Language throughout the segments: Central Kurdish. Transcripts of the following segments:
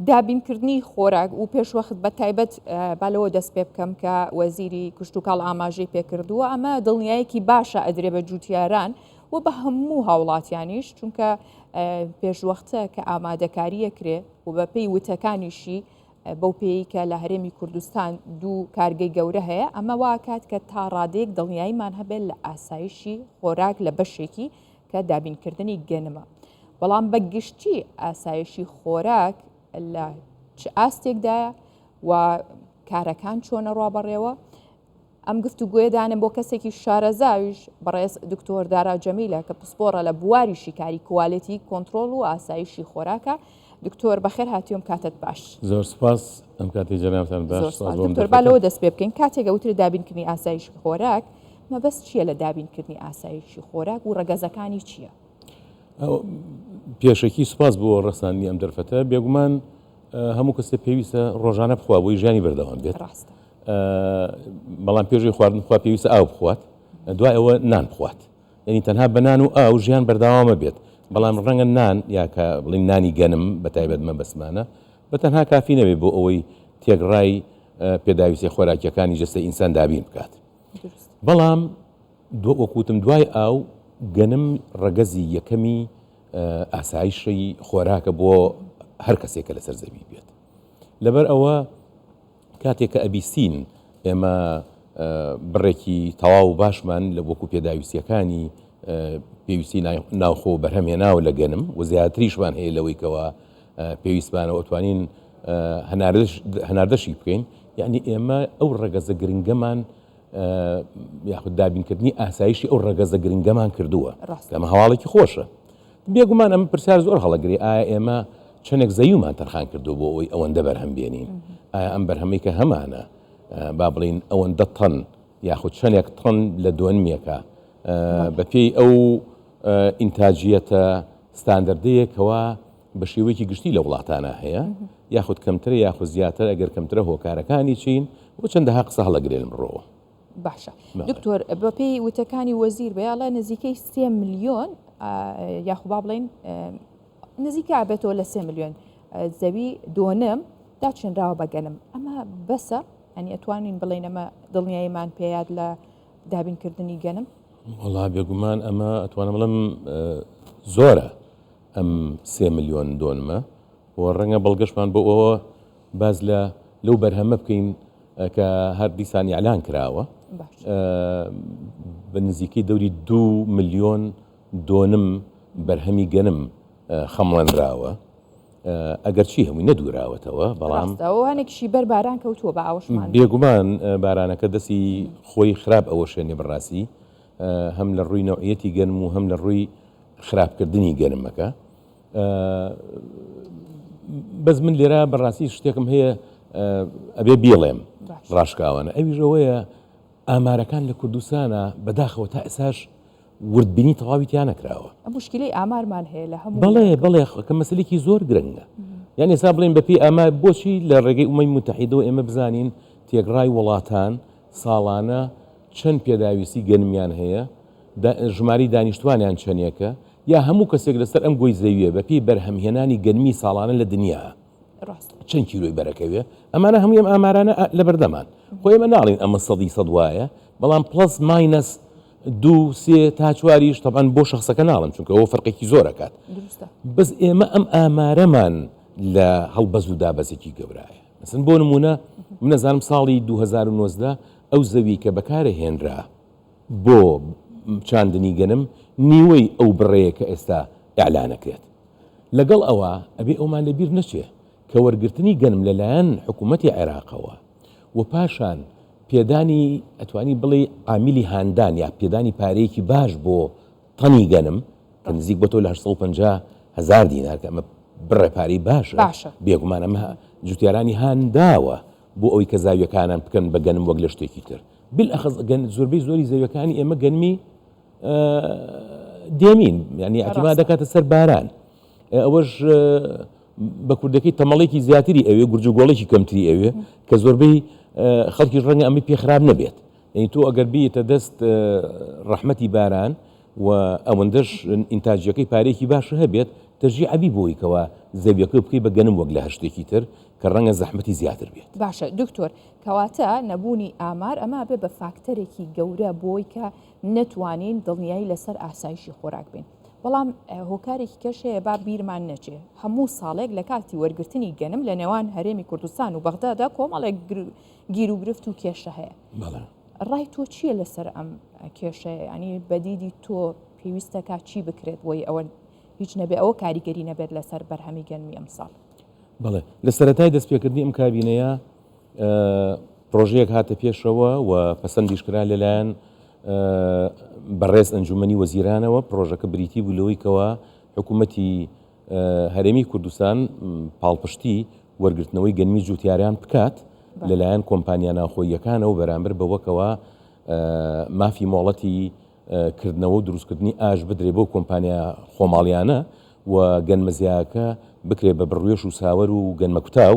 دابینکردنی خۆراک و پێشوەخت بە تایبەت با لەوە دەست پێ بکەم کە وەزیری کشتوکاڵ ئاماژەی پێکردووە ئەمە دڵنیایەکی باشە ئەدرێ بە جوتیاران و بە هەموو هاوڵاتیانیش چونکە پێشوەختە کە ئامادەکاریە کرێ و بە پێی وتەکانیشی بەو پێی کە لە هەرێمی کوردستان دوو کارگەی گەورە هەیە ئەمە واکات کە تا ڕادەیەک دڵنیاییمان هەبێت لە ئاسایشی خۆراک لە بەشێکی کە دابینکردنی گەنمە. بەڵام بە گشتی ئاسایشی خۆراک لە چ ئاستێکدایە و کارەکان چۆنە ڕوا بەڕێوە؟ ئەم گفتوگۆیە دانێم بۆ کەسێکی شارەزاویش بەڕێز دکتۆر دارا جەمیلە کە پسپۆڕە لە بواری شیکاری کوالێتی کۆنترۆڵ و ئاسایشی خۆراکە. دکتۆر بەخێر هاتیوم کاتت باش. زۆر سپاس ئەم کاتی جەنابتان باش. دکتۆر با لەوە دەست پێ بکەین کاتێک ئەوترێ دابینکردنی ئاسایشی خۆراک مەبەست چییە لە دابینکردنی ئاسایشی خۆراک و ڕەگەزەکانی چییە؟ پێشەکی سوپاس بۆ ڕەخساندنی ئەم دەرفەتە بێگومان هەموو کەسێ پێویستە ڕۆژانە بخوا بۆی ژیانی بەردەوام بێت ڕاستە بەڵام پێشی خواردن بخوا پێویستە ئاو بخوات دوای ئەوە نان بخوات یعنی تەنها بە نان و ئاو ژیان بەردەوامە بێت بەڵام ڕەنگە نان یا کە بڵین نانی گەنم بە تایبەت مەبەستمانە بە تەنها کافی نەبێت بۆ ئەوەی تێکڕای پێداویستیە خۆراکیەکانی جەستەی ئینسان دابین بکات بەڵام وەکو وتم دوای ئاو گەنم ڕەگەزی یەکەمی ئاسایشی خۆراکە بۆ هەر کەسێک کە لەسەر زەوی بێت لەبەر ئەوە کاتێک کە ئەبیستین ئێمە بڕێکی تەواو باشمان لە وەکو پێداویستیەکانی پێویستی ناوخۆ بەرهەم هێناوە لە گەنم و زیاتریشمان هەیە لەوەی کەوا پێویستمانەوە ئەتوانین هەناردەشی بکەین یعنی ئێمە ئەو ڕەگەزە گرنگەمان یاخود دابینکردنی ئاسایشی ئەو ڕەگەزە گرنگەمان کردووە ئەمە هەواڵێکی خۆشە بێگومان ئەم پرسیار زۆر هەڵەگری ئایا ئێمە چەندێک زەویمان تەرخان کردو بۆ ئەوەی ئەوەندە بەرهەم بێنین ئایا ئەم بەرهەمەی کە هەمانە با بڵین ئەوەندە تەن یاخود چەندێک تەن لە دۆنمێکە بەپێی ئەو ئینتاجیەتە ستاندەردەیە کەوا بە شێوەیەکی گشتی لە وڵاتانە هەیە یاخود کەمترە یاخود زیاتر ئەگەر کەمترە هۆکارەکانی چین و چەندەها قسە هەڵەگرێ لەم ڕۆوە. باشە دکتۆر بەپێی وتەکانی وەزیر بێ ئەڵێ نزیکەی سێ ملیۆن یاخو با بڵین نزیکە بێتەوە لە سێ ملیۆن زەوی دۆنم داچێنراوە بە گەنم ئەمە بەسە ئەنی ئەتوانین بڵێن ئەمە دڵنیاییمان پێیات لە دابینکردنی گەنم؟ وەڵا بێگومان ئەمە ئەتوانم بڵێم زۆرە ئەم سێ ملیۆن دۆنمە و ڕەنگە بەڵگەشمان بۆ ئەوە باس لە لەو بەرهەمە بکەین کە هەر دیسان ئیعلان کراوە بە نزیکەی دەوری دو ملیۆن دۆنم بەرهەمی گەنم خەمڵێنراوە ئەگەرچی هەمووی نەدووراوەتەوە بەڵام ڕاستە و هەنێکیشی بەر باران کەوتووە بە ئاوەشمان. بێگومان بارانەکە دەستی خۆی خراپ ئەوەشێنێ بەڕاستی هەم لە ڕووی نەوعیەتی گەنم و هەم لە ڕووی خراپکردنی گەنمەکە بەس من لێرە بەڕاستی شتێکم هەیە ئەبێ بیڵێم ڕاشکاوانە ئەویش ئەوەیە ئامارەکان لە کوردستانە بەداخەوە تا ئێساش وردبینی تەواوی تیا نەکراوە. موشکیلەی ئامارمان هەیە لە هەموو بەڵێ بەڵێ کە مەسەلەیەکی زۆر گرنگە. یان ئێستا بڵێن بەپێی ئامار بۆچی لە ڕێگەی ئومەمی موتەحیدەوە ئێمە بزانین تێکڕای وڵاتان ساڵانە چەند پێداویستی گەنمیان هەیە، ژمارەی دانیشتوانیان چەندێکە، یا هەموو کەسێک لەسەر ئەم گۆی زەویە بەپێی بەرهەمهێنانی گەنمی ساڵانە لە دنیا چەند کیلۆی بەرەکەوێ ئەمانە هەمووی ئەم ئامارانە لە بەردەمان خۆ ئێمە ناڵین ئەمە سەدی سەد وایە بەڵام plus minus دوو سێ تا چواریش تەبعەن بۆ شەخسەکە ناڵم چونکە ئەوە فەرقێکی زۆر ئەکات بەس ئێمە ئەم ئامارەمان لە هەڵبەز و دابەزێکی گەورایە مەسن بۆ نمونە من ئەزانم ساڵی 2019 ئەو زەوی کە بەکارە هێنرا بۆ چاندنی گەنم نیوەی ئەو بڕەیە کە ئێستا ئیعلانەکرێت لەگەڵ ئەوە ئەبێ ئەومان لەبیر نەچێ کە وەرگرتنی گەنم لەلایەن حکوومەتی عێراقەوە و پاشان پێدانی ئەتوانی بڵێی عامیلی هاندان یا پێدانی پارەیەکی باش بۆ تەنی گەنم کە نزیک بۆتەوە لە 850 هەزار دینار کە ئەمە بڕێ پارەی باشە باشە. بێگومان ئەمە جوتیارانی هانداوە بۆ ئەوەی کە زاویەکانیان بکەن بە گەنم وەک لە شتێکی تر بالأخص گەن زۆربەی زۆری زەویەکانی ئێمە گەنمی دێمین یعنی اعتماد دەکاتە سەر باران ئەوەش بە کوردەکەی تەمەڵێکی زیاتری ئەوێ گورج و گۆڵێکی کەمتری ئەوێ کە زۆربەی خەڵکیش ڕەنگە ئەمەی پێ خراپ نەبێت یعنی تۆ ئەگەر بیتە دەست ڕەحمەتی باران و ئەوەندەش ئینتاجیەکەی پارێکی باش هەبێت. تەرجیح ئەبی بۆی کەوا زەویەکە بکەی بە گەنم وەک لە هەر شتێکی تر کە ڕەنگە زەحمەتی زیاتر بێت. باشە دکتۆر کەواتە نەبوونی ئامار ئەمە ئەبێ بە فاکتەرێکی گەورە بۆی کە نەتوانین دڵنیایی لەسەر ئاسایشی خۆراک بین بەڵام هۆکارێکی کەش هەیە با بیرمان نەچێ هەموو ساڵێک لە کاتی وەرگرتنی گەنم لە نێوان هەرێمی کوردستان و بەغدادا کۆمەڵێک گیروگرفت و کێشە هەیە. بەڵێ. ڕای تۆ چییە لەسەر ئەم کێشەیە؟ یانی بەدیدی تۆ پێویستەکە چی بکرێت بۆی ئەوە هیچ نەبێ ئەوە کاریگەری نەبێت لەسەر بەرهەمی گەنمی ئەمساڵ؟ بەڵێ لە سەرەتای دەستپێکردنی ئەم کابینەیە پرۆژەیەک هاتە پێشەوە و پەسەندیش کرا لەلایەن بەڕێز ئەنجومەنی وەزیرانەوە پرۆژەکە بریتی بوو لەوەی کەوا حکوومەتی هەرێمی کوردستان پاڵپشتی وەرگرتنەوەی گەنمی جوتیاران بکات لەلایەن کۆمپانیا ناوخۆییەکانەوە بەرامبەر بەوە کەوا مافی مۆڵەتی کردنەوە و دروستکردنی ئاش بدرێ بەو کۆمپانیا خۆماڵیانە و گەنمە زیاکە بکرێ بە بڕوێش و ساوەر و گەنمە کوتاو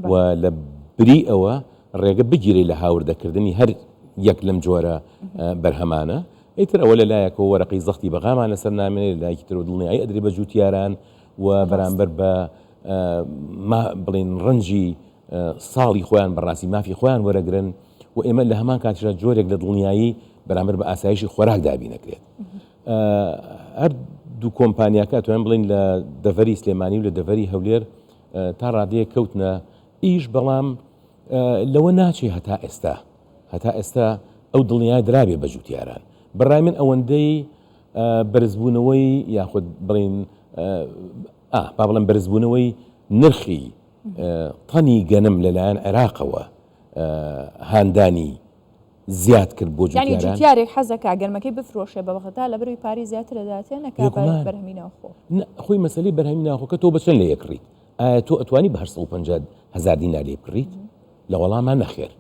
و لە بری ئەوە ڕێگە بگیرێ لە هاوردەکردنی هەر یەک لەم جۆرە بەرهەمانە. ئیتر ئەوە لە لایەکەوە وەرەقەی زەختی بەغامان لەسەر نامێنێ، لە لایەکی ترەوە دڵنیایی ئەدرێ بە جووتیاران و بەرامبەر بە ما بڵێین ڕەنجی ساڵی خۆیان بەڕاستی مافی خۆیان وەرەگرن و ئێمە لە هەمان کاتیشدا جۆرێک لە دڵنیایی بەرامبەر بە ئاسایشی خۆراک دابینەکرێت. هەر دوو کۆمپانیاکە توانین بڵێین لە دەڤەری سلێمانی و لە دەڤەری هەولێر تا ڕادەیەک کەوتنە ئیش، بەڵام لەوە ناچێ هەتا ئێستا هەتا ئێستا ئەو دڵنیایە درابێ بە جوتیاران. بەڕای من ئەوەندەی بەرزبوونەوەی یاخود بڵێین ئا با بڵێم بەرزبوونەوەی نرخی تەنی گەنم لەلایەن عێراقەوە هاندانی زیاد کرد بۆ یانی جوتیاران. جوتیارێک حەزەکا گەنمەکەی بفرۆشێ بە بەغدا لەبەرئەوەی پارەی زیاتر ئەداتێ نەکا بە بێگومان. بەرهەمی ناوخۆ. نا خۆی مەسەلەی بەرهەمی ناوخۆکە تۆ بە چەند لێی ئەکڕیت؟ ئایا تۆ ئەتوانی بە 850 هەزار دینار لێی بکڕیت؟ لە وەڵاما نەخێر.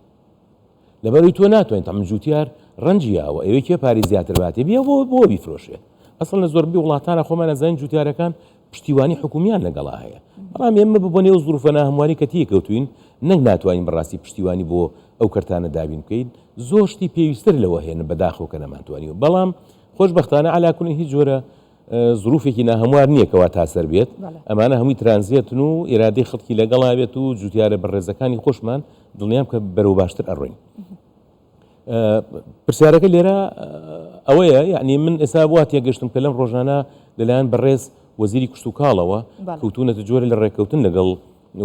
لەبەرئەوەی تۆ ناتوانیت تەمەن جوتیار ڕەنجی یاوە ئەوێ کێ پارەی زیاتر باتێ بیە بۆ بۆ بیفرۆشێ. ئەسڵەن لە زۆربەی وڵاتانا خۆمان ئەزانین جوتیارەکان پشتیوانی حکومیان لەگەڵا هەیە. بەڵام ئێمە بە بۆنەی ئەو زروفە ناهەمواری کە تێی کەوتوین نەک ناتوانین بەڕاستی پشتیوانی بۆ ئەو کەرتانە دابین بکەین زۆر شتی پێویستتر لەوە هەیە بەداخەوە کە نەمانتوانیوە بەڵام خۆشبەختانە عەلا کولین هیچ جۆرە زروفێکی ناهەموار نییە کەوا تاسەر بێت ئەمانە هەمووی ترانزێتن و ئیرادەی خەڵکی لەگەڵا بێت و جوتیارە بەڕێزەکانی خۆشمان دڵنیام کە بەرەو باشتر ئەڕۆین. پرسیارەکە لێرە ئەوەیە یعنی من ئێستا وا تێگەشتم کە لەم ڕۆژانە لەلایەن بەڕێز وەزیری کشتوکاڵەوە کەوتونەتە جۆرە لە ڕێککەوتن لەگەڵ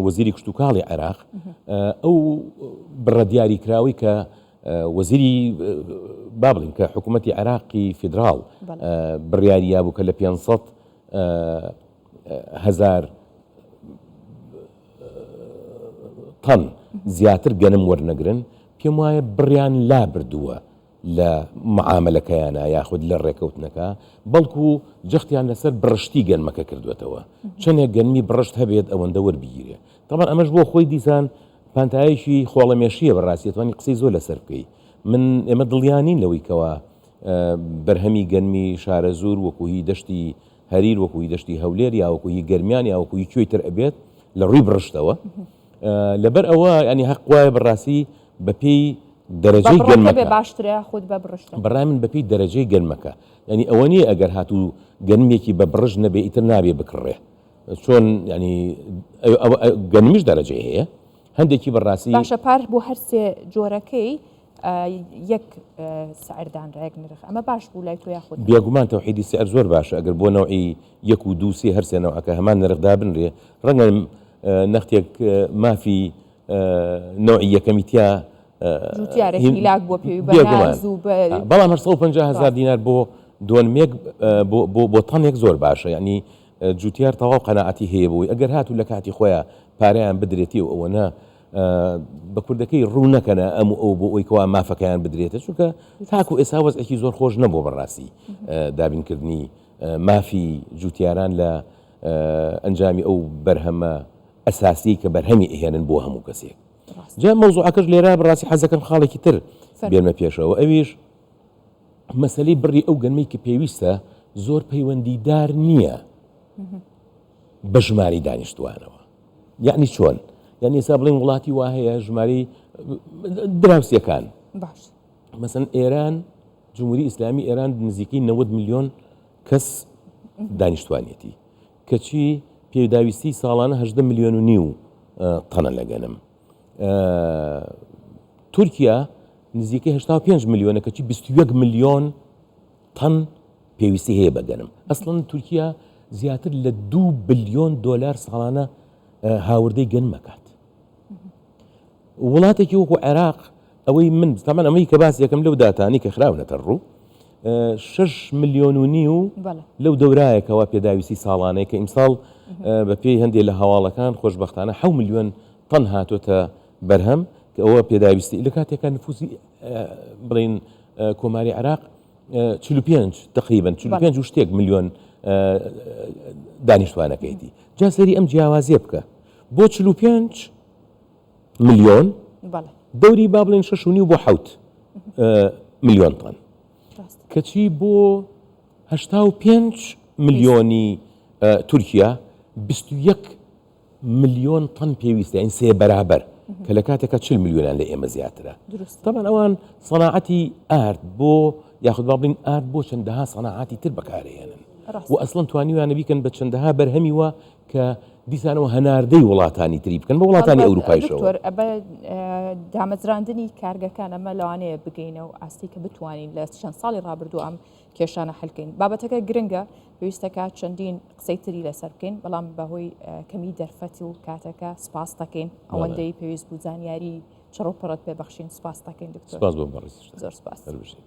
وەزیری کشتوکاڵی عێراق ئەو بڕە دیاریکراوی کە وەزیری با بڵین کە حکوومەتی عێراقی فیدراڵ بڕیاری یابوو کە لە 500 هزار تەن زیاتر گەنم وەرنەگرن، پێم وایە بڕیان لابردووە لە معامەلەکەیانا یاخود لە ڕێکەوتنەکە، بەڵکو جەختیان لەسەر بڕشتی گەنمەکە کردووەتەوە، چەندێک گەنمی بڕشت هەبێت ئەوەندە وەربگیرێ. تەبعەن ئەمەش بۆ خۆی دیسان پانتایەکی خۆڵەمێشییە بەڕاستی ئەتوانی قسەی زۆر لەسەر بکەی. من ئێمە دڵنیا نین لەوەی کەوا بەرهەمی گەنمی شارەزوور وەکو هی دەشتی هەریر وەکو هی دەشتی هەولێر یا وەکو هی گەرمیان یا وەکو هی کوێی تر ئەبێت لە ڕووی بڕشتەوە لەبەر ئەوە ینی هەق وایە بەڕاستی بەپێی دەرەجەی گەنمەکە باشترە خود بە بڕشتە بەڕای من بەپێی دەرەجەی گەنمەکە ینی ئەوە نییە ئەگەر هاتوو گەنمێکی بە بڕش نەبێ ئیتر نابێ بکڕێ چۆن ینی گەنمیش دەرەجەی هەیە هەندێکی بەڕاستی باشە پار بۆ هەرسێ جۆرەکەی یەک سعر دانرا یەک نرخ ئەمە باش بوو لای تۆ یاخود نا؟ بێگومان تەوحیدی سعر زۆر باشە ئەگەر بۆ نەوعی یەک و دوو سێ هەر سێ نەوعەکە هەمان نرخ دابنرێ ڕەنگە نەختێک مافی نەوعی یەکەمی تیا جوتیارێک هیلاک بووە پێوی بە بێگومان ناز و بە بەڵام 850 هەزار دینار بۆ دۆنمێک بۆ بۆ بۆ تەنێک زۆر باشە یعنی جوتیار تەواو قەناعەتی هەیە بۆی ئەگەر هاتوو لە کاتی خۆیا پارەیان بدرێتێ و ئەوەنە بە کوردەکەی ڕوو نەکەنە ئەم و ئەو بۆ ئەوی کەوا مافەکەیان بدرێتە چونکە تاکو ئێستا وەزعێکی زۆر خۆش نەبووە بەڕاستی دابینکردنی مافی جوتیاران لە ئەنجامی ئەو بەرهەمە ئەساسی کە بەرهەمی ئەهێنن بۆ هەموو کەسێک جا مەوزوعەکەش لێرە بەڕاستی حەزەکەم خاڵێکی تر بێنمە پێشەوە ئەویش مەسەلەی بڕی ئەو گەنمەی کە پێویستە زۆر پەیوەندیدار نییە بە ژمارەی دانیشتوانەوە یعنی چۆن یعنی ئێستا بڵێن وڵاتی وا هەیە ژمارەی دراوسەکان باش مەسەن ئێران جمهوری ئیسلامی ئێران نزیکەی 90 میلیۆن کەس دانیشتوانیەتی. کەچی پێداویستی ساڵانە 18 ملیۆن و نیو تەنە لە گەنم. تورکیا نزیکەی 85 ملیۆنە کەچی 21 ملیۆن تەن پێویستی هەیە بە گەنم. ئەسڵەن تورکیا زیاتر لە 2 بلیۆن دۆلار ساڵانە هاوردەی گەنم ئەکات. وڵاتێکی وەکو عێراق ئەوەی من تەمان ئەمەی کە باس یەکەم لەو داتانی کە خراونەتە ڕوو 6 ملیۆن و نیو لەو دەورایەکەوە پێداویستی ساڵانەیە کە ئیمساڵ بە پێی هەندێک لە هەواڵەکان خۆشببختانە حە ملیۆن تەن هاتۆتە بەرهەم کە ئەوە پێداویستی لە کاتێکا نفوسی بڵین کۆماری عێراق 45 تقریبا 45 و شتێک ملیۆن دانیشتوانەکەیتی جا سەری ئەم جیاوازیە بکە بۆ 45 ملیۆن دەوری با بڵێن شەش و نیو بۆ حەوت ملیۆن تەن کەچی بۆ 85 ملیۆنی تورکیا 21 ملیۆن تەن پێویستە یانی سێ بەرابەر کە لە کاتێکا 40 ملیۆنیان لە ئێمە زیاترە تەبعەن ئەوان سەناعەتی ئارد بۆ یاخود با بڵێین ئارد بۆ چەندەها سەناعاتی تر بەکارهێنن و ئەسڵەن توانیویانە بیکەن بە چەندەها بەرهەمی وا کە دیسانەوە هەناردەی وڵاتانی تری بکەن بە وڵاتانی ئەوروپایشەوە. دکتۆر بە دامەزراندنی کارگەکان ئەمە لەوانەیە بگەینە و ئاستی کە بتوانین لە چەند ساڵی ڕابردوو ئەم کێشانە حلکەین بابەتەکە گرنگە پێویستەکە چەندین قسەی تری لەسەر بکەین بەڵام بەهۆی کەمی دەرفەت و کاتەکە سپاس دەکەین ئەوەندەی پێویست بوو زانیاری چڕ و پڕت پێ بەخشین سپاس دەکەین دکتۆر سپاس بۆ بەڕێزیشتان زۆر سپاس. هەر بژین.